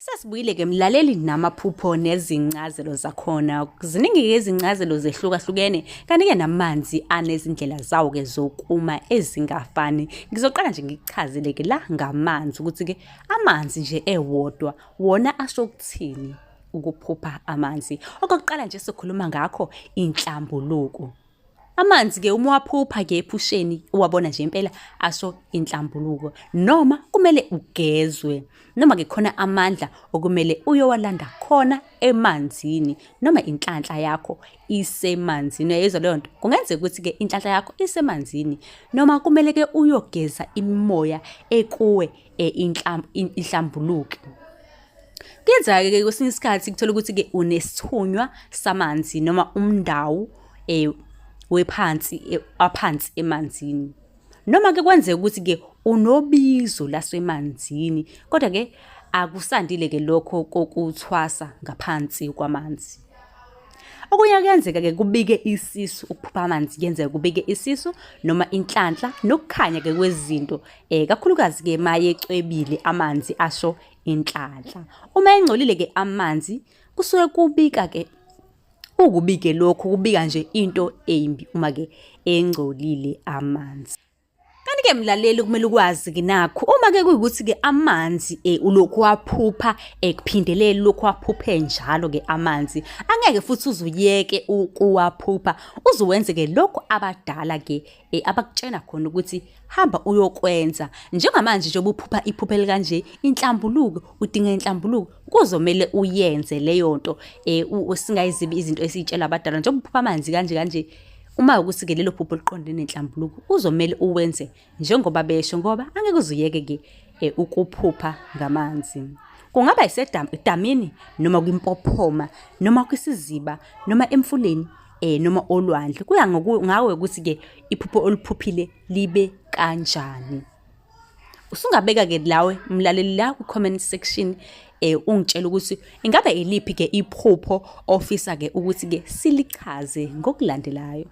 Sesibuyile-ke mlaleli namaphupho nezincazelo zakhona. Ziningi-ke izincazelo zehlukahlukene, kanti-ke namanzi anezindlela zawo-ke zokuma ezingafani. Ngizoqala nje ngikuchazele-ke la ngamanzi ukuthi-ke amanzi nje ewodwa wona asho ukuthini ukuphupha amanzi. Okokuqala nje sikhuluma ngakho inhlambuluko. Amanzi-ke uma uwaphupha-ke ephusheni uwabona nje impela asho inhlambuluko noma kumele ugezwe noma-ke khona amandla okumele uyowalanda khona emanzini noma inhlanhla yakho isemanzini. Uyayizwa leyo nto? Kungenzeka ukuthi-ke inhlanhla yakho isemanzini noma kumele-ke uyogeza imimoya ekuwe inhlambuluke. Kuyenzeka-ke kwesinye isikhathi kuthola ukuthi-ke unesithunywa samanzi noma umndawu wephansi aphansi emanzini. Noma-ke kwenzeka ukuthi-ke unobizo lasemanzini, kodwa-ke akusandile-ke lokho kokuthwasa ngaphansi kwamanzi. Okunye kuyenzeka-ke kubike isisu, ukuphupha amanzi kuyenzeka kubike isisu noma inhlanhla nokukhanya-ke kwezinto kakhulukazi-ke mayecwebile amanzi asho inhlanhla. Uma engcolile-ke amanzi kusuke kubika-ke kukubi-ke lokhu kubika nje into embi uma-ke engcolile amanzi. Kanti-ke mlaleli kumele ukwazi-ke nakhu uma-ke kuyukuthi-ke amanzi ulokhu waphupha ekuphindeleli lokhu waphuphe njalo-ke amanzi angeke futhi uzuyeke ukuwaphupha uzuwenze-ke lokhu abadala-ke abakutshena khona ukuthi hamba uyokwenza njengamanje njengoba uphupha iphupho elikanje inhlambuluko udinga inhlambuluko kuzomele uyenze leyo nto singayizibi izinto esiyitshela abadala njengoba uphupha amanzi kanje kanje uma ukuthi-ke lelo phupho liqondene nenhlambuluko kuzomele uwenze njengoba besho ngoba angeke uzuyeke-ke ukuphupha ngamanzi. Kungaba isedamini noma kwimpophoma noma kwisiziba noma emfuleni noma olwandle kuya ngawe ukuthi-ke iphupho oliphuphile libe kanjani. Usungabeka-ke lawe mlaleli la kwi-comment section ungitshela ukuthi ingabe iliphi-ke iphupho ofisa-ke ukuthi-ke silichaze ngokulandelayo.